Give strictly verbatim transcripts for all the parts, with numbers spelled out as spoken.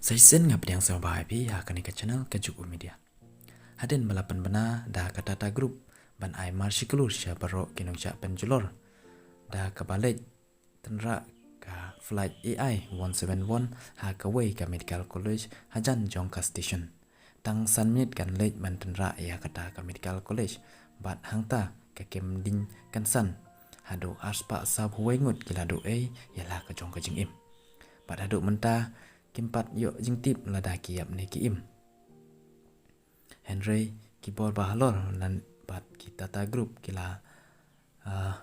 Sa shisien nga pdiang sngewbha ïa phi ha kane ka channel ka Juk U Media. Hadien ba la pynbna da ka Tata Group ban ai marshi klur sha baroh ki nongshah pynjulor da kaba leit tynrah ka flight A I one seven one ha kawei ka medical college hajan jong ka station. Tang san minit kan leit ban tynrah ïa kata ka medical college bad hangta ka kem ding kan san. Haduh arspah saphew wei ngut ki la duh ei ïa la ka jong ka jingim. Bad haduh mynta kim pat ïoh jingtip lada ki ïap ne ki im. Hynrei ki bor ba halor nan bad ki Tata Group ki la, ah,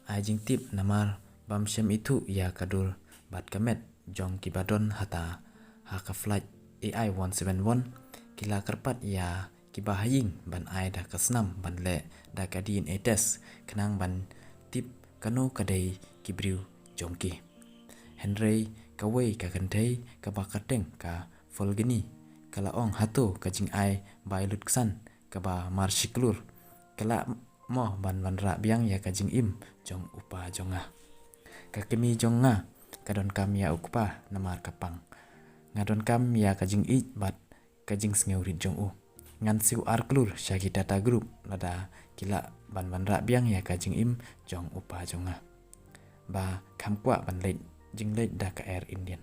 ai jingtip namar bym shym ithuh ïa ka dur bad ka met jong kiba don hata ha ka flight A I one seven one. Ki la kyrpad ïa kiba ha ïing ban ai da ka snam ban leh da ka D N A test khnang ban tip kano ka dei ki briew jong ki. Hynrei kawei ka kynthei kaba kyrteng ka Folgini ka la ong, hato ka jingai bai lutksan kaba marshi klur ka lah mo ban wanrah biang ïa ka jingim jong u pa jong nga? Ka kmie jong nga ka donkam ïa u kpa namar ka pang. Nga donkam ïa ka jingïeit bad ka jingsngewrit jong u. Ngan siew ar klur sha ki Tata Group lada ki lah ban wanrah biang ïa ka jingim jong u pa jong nga. Ba kham kwah ban leit jingleit da ka Air Indian.